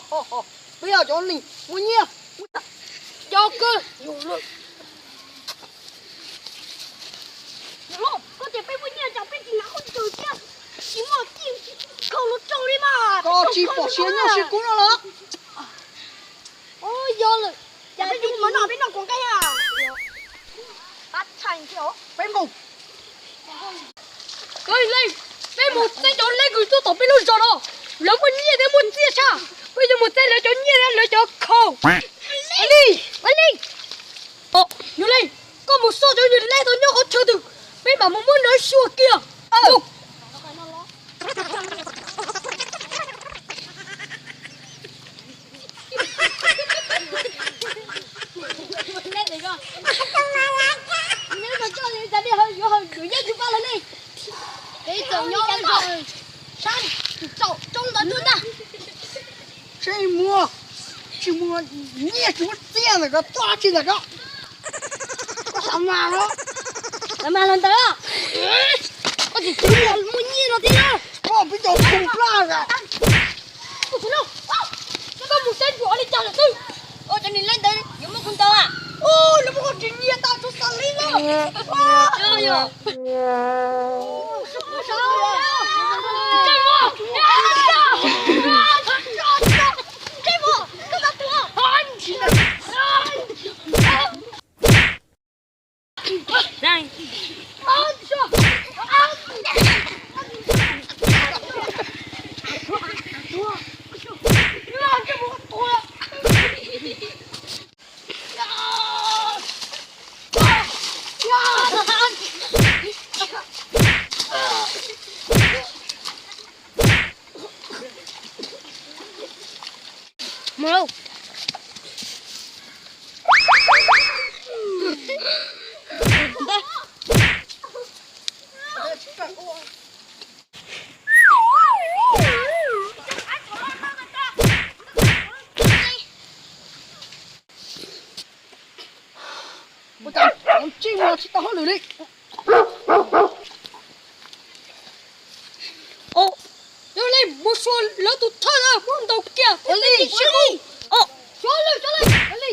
Peb yog cov neeg muaj nyiaj. Cov kawg. Koj tias peb muaj nyiaj cas peb tsis hnav khaub ncaws thiab, tsis muaj txij khaus los rau li mas. Koj tsis pom siav nyuj siav kub no los? Yog lawm, cas peb tsis muaj mov noj peb noj kuv nqaij a. Peb mus. Leej, peb mus txeeb cov leej kws tuaj tom peb lub zos no. Lawv muaj nyiaj thiab muaj txiaj tshaj. Peb yuav mus txeeb lawv cov nyiaj thiab lawv cov khaus. Leej, Leej, koj mus xauj cov yawg laib tau nyob qhov chaw twg, peb mam mus muab lawv xyuas kiag. Tsis muaj, tsis muaj nyiaj tsis muaj txiaj ntawm ko, tuaj tsis ntawm ko. Koj xav mas los? Xav mas los ntawd. Koj tsis tseem muaj nyiaj no thiab na. Koj peb cov khum plaj a. Koj mus saib nrog li cas lawm xwb. Ua cov niag leej ntawd yuav muaj khau ntau a. Lawv muaj khau tsis nyiaj tag tsuas xav li no. Ua cas tsis tau hauj lwm li? Yog li mus xyuas lawv tus thawj muab ntaus kiag thiab li. Xyuas li, xyuas li.